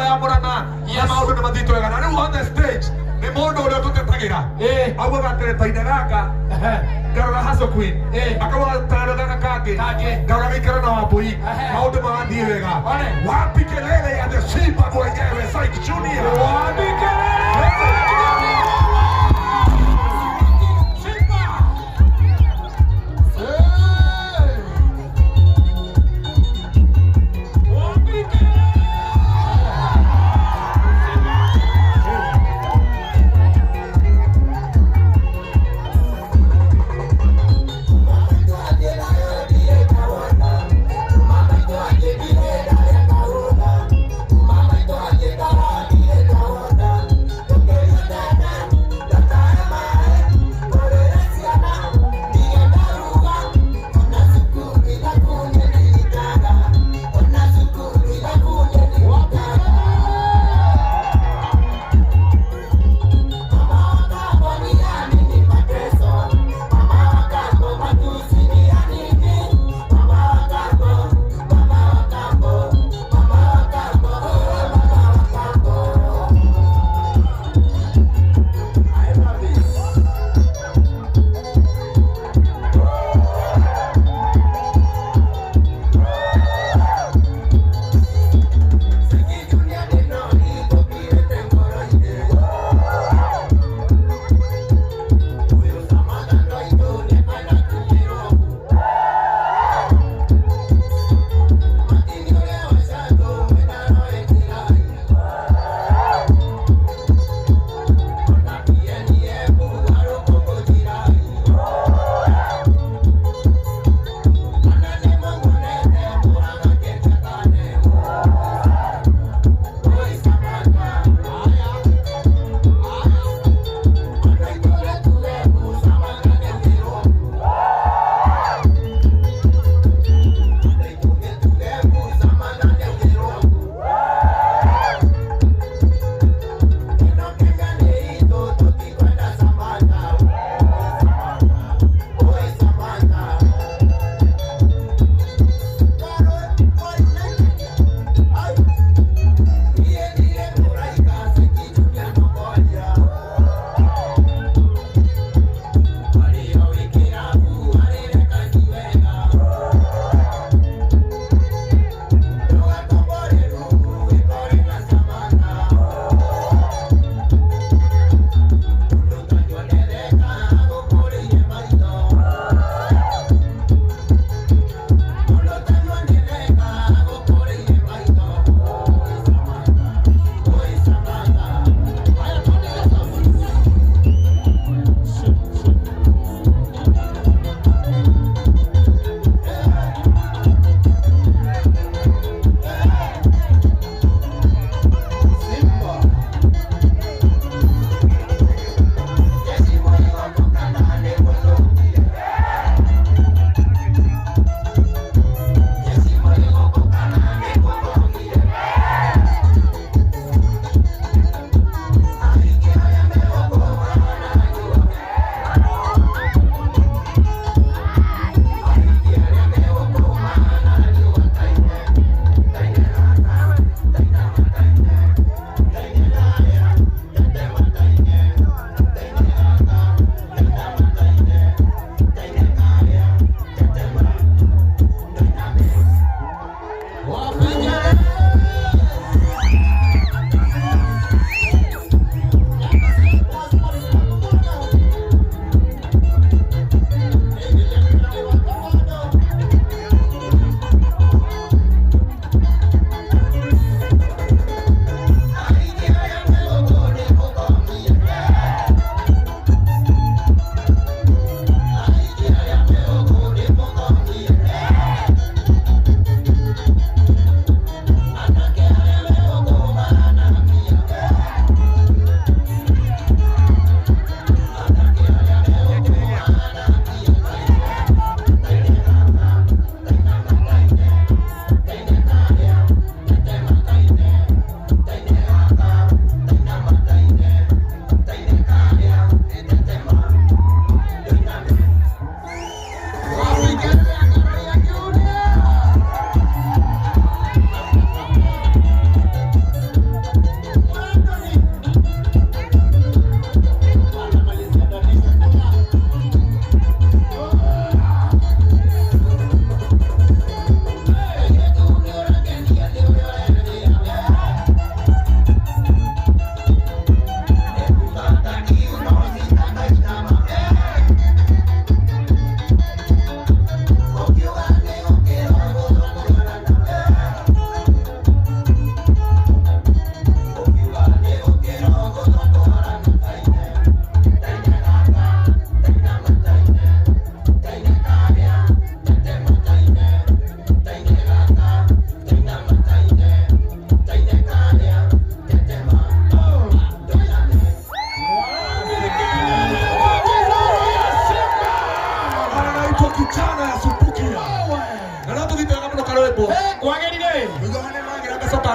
Nyũmba ya Mũrang'a na maũndũ nĩ mathiĩte wega. Na rĩu on the stage nĩ mũndũ ũrĩa ũtũtetagĩra. Augaga atĩrĩ taine gaka ngarora Hustle Queen, akauga tarora gaka kangĩ Kangĩ. ngarora gĩikaro na Wambui, maũndũ marathiĩ wega. One. Wapi kelele ya the Simba mwenyewe Syke Junior? Wapi kelele? Simba! Hey! Wapi kelele?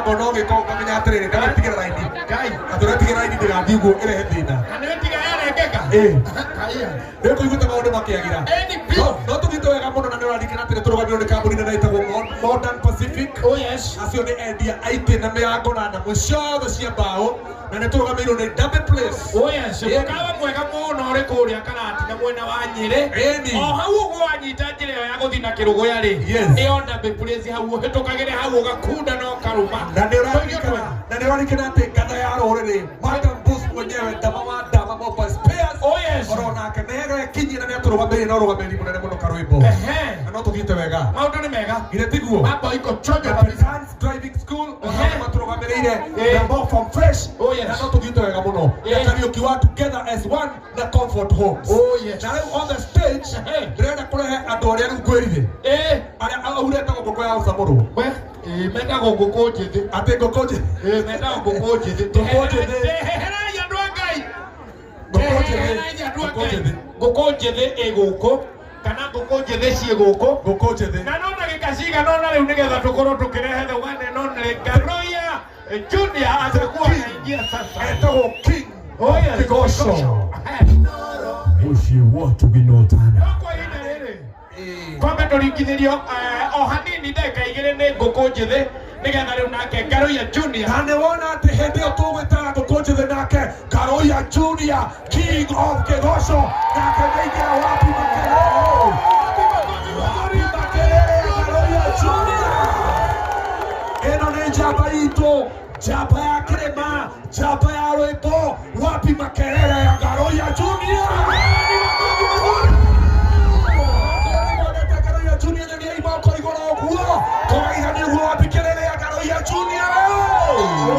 Ngona ũgĩka ũkamenya atĩrĩrĩ, ndagĩtigĩra raini. Ngai. Na tũretigĩra raini ndĩgathiĩ ũguo ĩrehe thĩna. Na nĩ tiga yarengeka. Ĩĩ. Kaiya. Rĩu kũiguĩte maũndũ makĩagĩra. Eni biũ. No tũthiĩte wega mũno na nĩ ũraririkana atĩ nĩ tũrũgamĩrĩirwo nĩ kambuni nene ĩtagwo Modern Pacific. Oh yes. Acio nĩ endia aitĩ na mĩrango na nyamũ ciothe cia mbaũ na nĩ tũrũgamĩrĩirwo nĩ Derby Place. Oh yes. Ĩni. Mũkawa mwega mũno ũrĩ kũrĩa Karatina mwena wa Nyĩrĩ. Ĩni. O hau ũguo wanyita njĩra ĩyo ya gũthiĩ na Kĩrũgũya rĩ. Yes. Ĩyo Derby Place hau ũhĩtũkagĩre hau ũgakunda na ũkarũma. Na nĩ ũraririkana na nĩ ũraririkana atĩ ngatha ya rũrĩrĩ Madam Boss mwenyewe Dama wa Dama Mobile Spares Oh yes. oro nake nĩ ekinyie na nĩ atũrũgamĩrĩire na ũrũgamĩrĩri mũnene mũno karwĩmbo. Ehe. Na no tũthiĩte wega. Maũndũ nĩ mega. Githĩ tiguo? Mambo iko chonjo kabisa. Kapitans Driving School Ehe. ona matũrũgamĩrĩire Eh. na more from fresh. Oh, yes. Na no tũthiĩte wega mũno. Eh. Na Kariũki wa Together as One na Comfort Homes. Oh yes. Na rĩu on the stage Ehe. ndĩrenda kũrehe andũ arĩa rĩu ngwĩrire Eh. arĩa aurĩte ngũkũ ya ũcamũrwo We, eh, mendagwo ngũkũ njĩthĩ. atĩ ngũkũ njĩ Eh, mendagwo ngũkũ njĩthĩ. Ngũkũ njĩthĩ. Ndehererai andũ a Ngai. Ngũkũ njĩthĩ. Ndehererai andũ a Ngũkũ Ngai. njĩthĩ. Ngũkũ njĩthĩ ĩ gũkũ kana ngũkũ njĩthĩ ciĩ gũkũ. Ngũkũ njĩthĩ. Na no ndagĩka cigana ũna rĩu nĩgetha tũkorwo tũkĩrehe the one and only Ngaruiya Junior atakuwa anaingia sasa. Etagwo King Oh yes. Kigosho. Ushi watu binotana. No kwa ihinda rĩrĩ kwambe tũringithĩrio o hanini ndagĩka igĩrĩ nĩ ngũkũ njĩthĩ nĩgetha rĩu nake Ngaruiya Junior Na nĩ wona atĩ hĩndĩ ĩyo tũgwĩtaga ngũkũ njĩthĩ nake Ngaruiya Junior King of Kigosho nake nĩaingĩra wapi makelele. Wapi makelele ya Ngaruiya Junior. Ĩno nĩ njamba itũ, njamba ya kĩrĩma, njamba ya rwĩmbo. Wapi makelele ya Ngaruiya Junior. Wendete Ngaruiya Junior nyonia moko igũrũ ũguo tũgaiga nĩguo wapi kelele ya Ngaruiya Junior.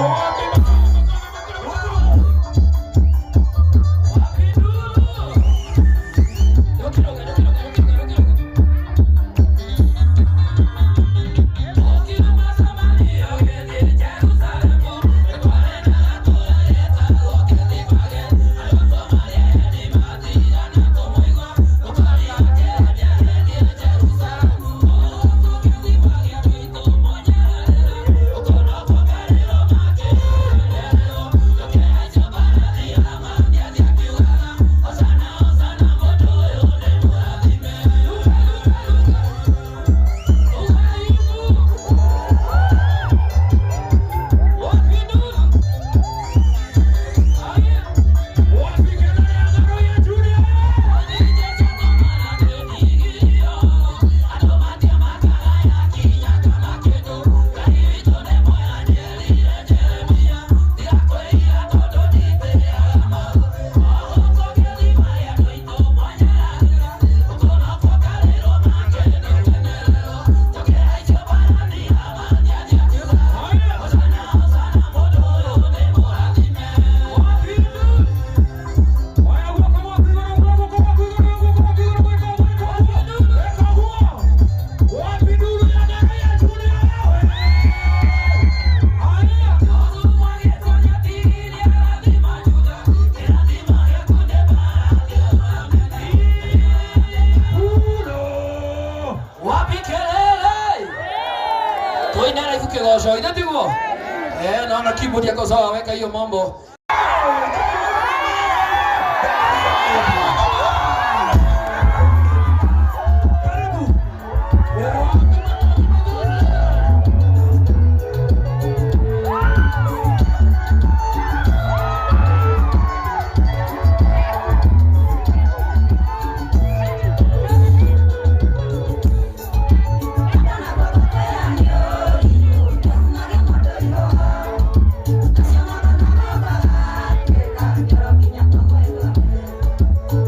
Wapi kelele? Tuinara hivu kigosho, inatiguo? Eh, naona keyboard yako sawa, weka hiyo mambo. Karibu. Thank you.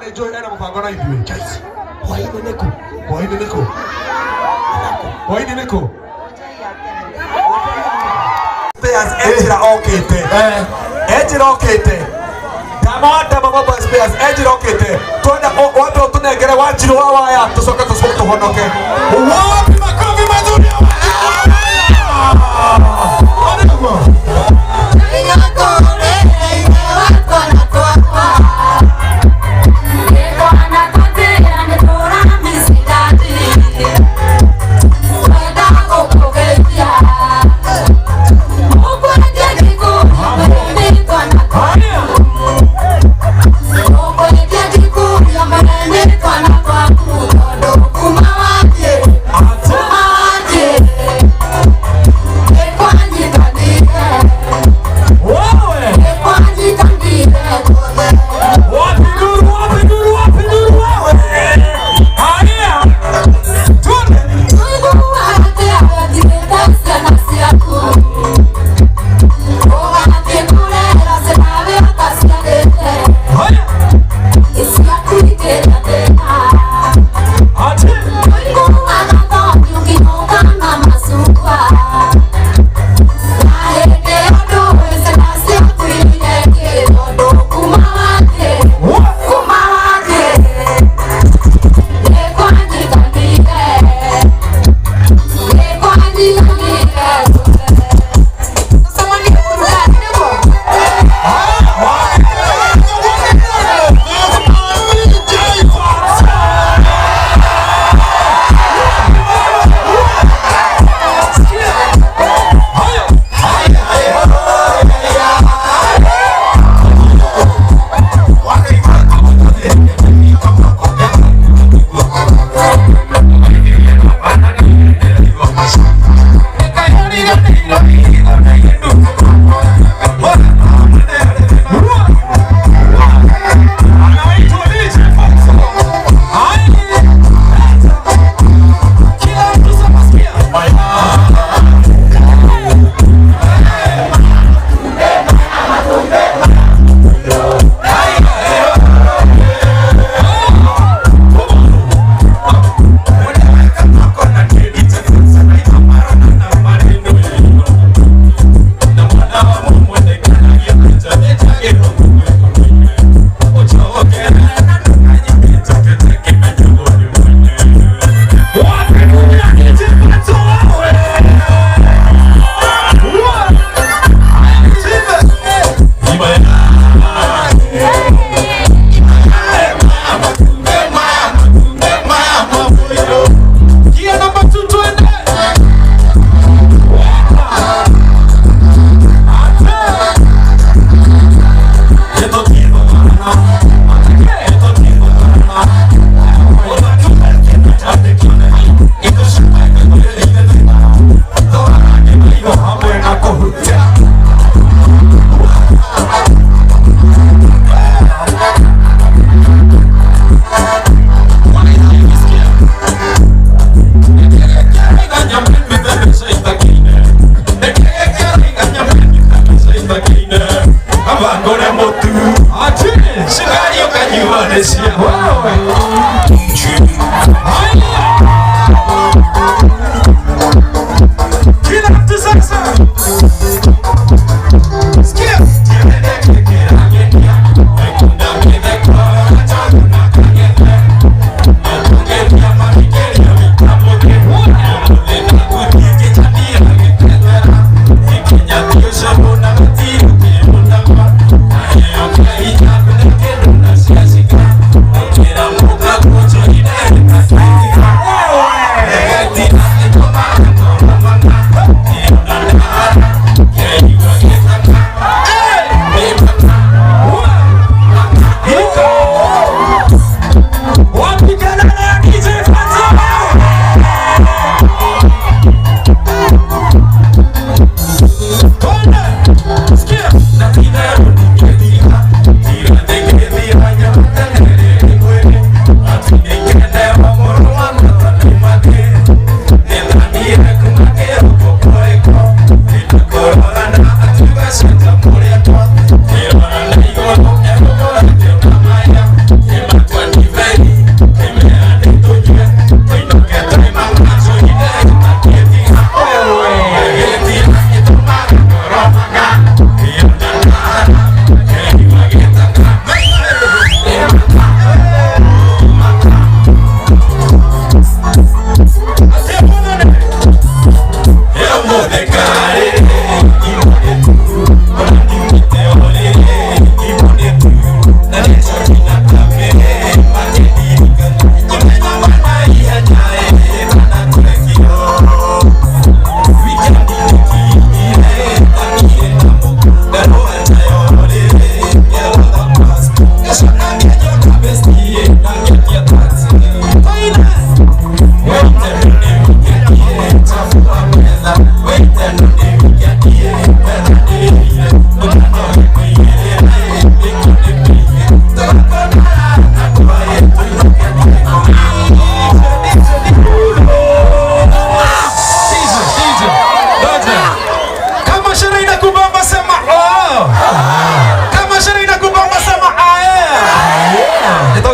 nĩ njũĩ ena mũbango na ithuĩ. Hwainĩ nĩkũ? Hwainĩ nĩkũ? Hwainĩ nĩkũ? Spares enjira okite. Enjira okite. Dama dama mobile spares enjira okite. Twenda wambe utunengere Wanjiru wa waya tucoke tucoke tuhonoke. Wapi makofi mazuri ya Wanjiru wa waya? Ona guo. Yeah.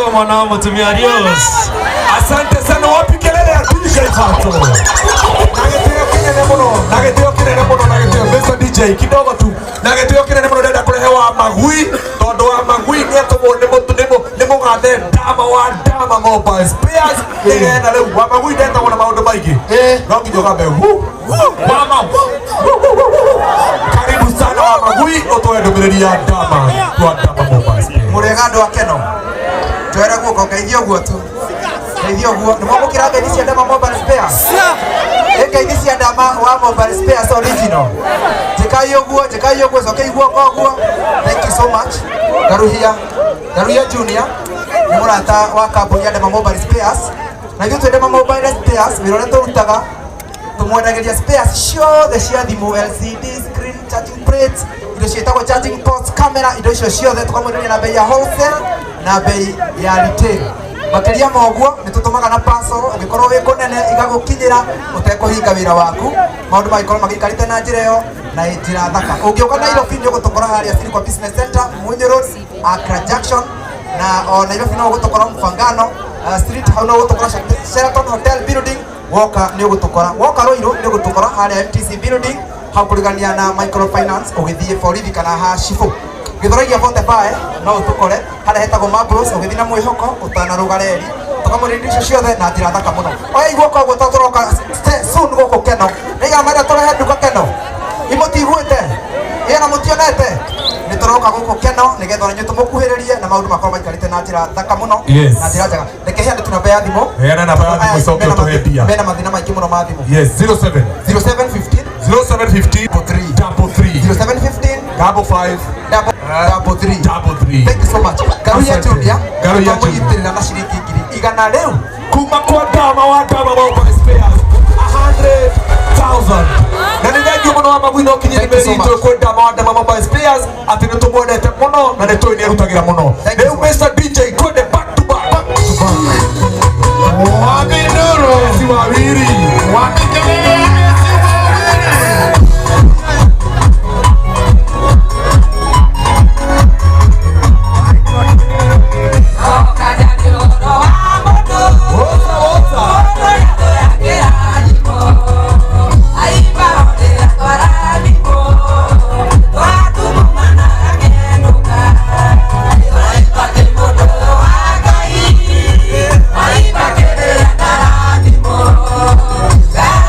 Wetagwo mwana wa mũtumia. Adios. Asante sana. Wapi kelele ya DJ Fato? Na gĩtĩo kĩnene mũno, na gĩtĩo kĩnene mũno, na gĩtĩo Mr. DJ kidogo tu. Na gĩtĩo kĩnene mũno ndĩrenda kũrehe wa magui tondũ wa magui nĩ atũmwo nĩ mũtu nĩ mũgathe Dama wa Dama Mobile Spares nĩgetha rĩu wa magui ndetagwo na maũndũ maingĩ no nginya ũgambe hu mama hu, hu, hu, hu, hu. Karibu sana wa magui ũtware ndũmĩrĩri ya Dama wa Dama Mobile Spares. Mũrĩega andũ a Keno, twere guoko ngeithie ũguo tu, ngeithie ũguo. Nĩ mwamũkĩra ngeithi cia Dama Mobile Spares? Ĩ ngeithi cia Dama wa Mobile Spares original. Njĩkai ũguo, njĩkai ũguo, cokei guoko ũguo. Thank you so much. Ngaruhia, Ngaruhia Junior nĩ mũrata wa kambuni ya Dama Mobile Spares, na ithuĩ twĩ Dama Mobile Spares wĩra ũrĩa tũrutaga tũmwendagĩria spares ciothe cia thimũ, LCD screen, charging plates, indo ciĩtagwo charging ports, camera, indo icio ciothe tũkamwenderia na bei ya wholesale na bei ya retail. Makĩria ma ũguo nĩ tũtũmaga na parcel, ũngĩkorwo wĩ kũnene igagũkinyĩra ũtekũhinga wĩra waku. Maũndũ magĩkorwo magĩikarĩte na njĩra ĩyo na njĩra thaka. Ũngĩũka Nairobi nĩ ũgũtũkora harĩa Sirikwa Business Center, Munyi Road, Accra Junction, na o Nairobi no ũgũtũkora Mfangano Street, hau no ũgũtũkora Sheraton Hotel Building. Woka nĩ ũgũtũkora. Woka Ruiru nĩ ũgũtũkora harĩa MTC Building, hau kũrigania na microfinance ũgĩthiĩ borithi kana ha Shifu Gĩthũrai 45 no ũtũkore harĩa hetagwo Mabros ũgĩthiĩ na mwĩhoko ũtanarũga reri. Tũkamũrĩria icio ciothe na njĩra thaka mũno. Oya iguoko ũguo tondũ tũroka soon gũkũ Keno. Nĩiga marĩa tũrehe nduka Keno imũtiguĩte ĩna mũtionete nĩ tũroka gũkũ Keno nĩgetha ona inyuĩ tũmũkuhĩrĩrie na maũndũ makorwo maikarĩte na njĩra thaka mũno na njĩra njega. Reke heane tu namba ya thimũ. Heana namba ya thimũ icoke ũtũhe mbia. Mena mathĩna maingĩ mũno ma thimũ. Yes, 07 0715 0715 3 3 0715 55 double double three 33. Thank you so much. Ngaruhia Asante. Junior. Ngaruhia Junior. Tũmũnyitĩrĩra na ciringi 100,000 rĩu. Kuma kwa Dama wa Dama Mobile Spares 100,000. Na nĩ thengiũ mũno wa magui no kinyĩre Thank you so mĩrĩ itũ much. kwĩ Dama wa Dama Mobile Spares atĩ nĩ tũmwendete mũno na nĩ tũĩ nĩ arutagĩra mũno. Thank you Rĩu so much. Mr. DJ twende back to back. Back to back. Wapi nduru? Si wawili. Wapi kelele ya Messi wawili? Woza woza. Bye.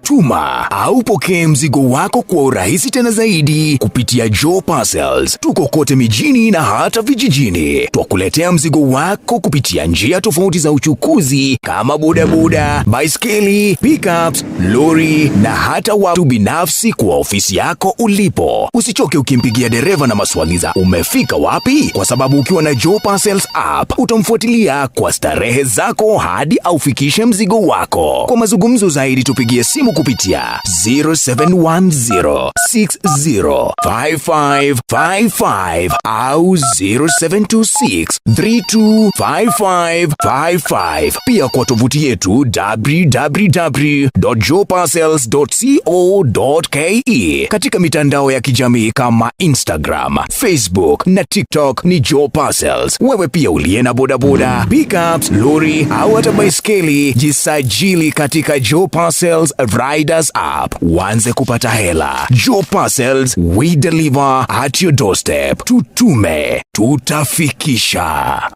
Tuma au pokee mzigo wako kwa urahisi tena zaidi kupitia Joe Parcels. Tuko kote mijini na hata vijijini. Twakuletea mzigo wako kupitia njia tofauti za uchukuzi kama bodaboda, baiskeli, pickups, lori na hata watu binafsi kwa ofisi yako ulipo. Usichoke ukimpigia dereva na maswali za umefika wapi, kwa sababu ukiwa na Joe Parcels app utamfuatilia kwa starehe zako hadi aufikishe mzigo wako. Kwa mazungumzo zaidi tupigie simu kupitia 0710605555 au 0726325555. Pia kwa tovuti yetu www.joeparcels.co.ke. Katika mitandao ya kijamii kama Instagram, Facebook na TikTok ni Joe Parcels. Wewe pia uliye na bodaboda, pickups, lori au hata baiskeli, jisajili katika Joe Parcels Riders app uanze kupata hela. Joe Parcels, we deliver at your doorstep. Tutume, tutafikisha.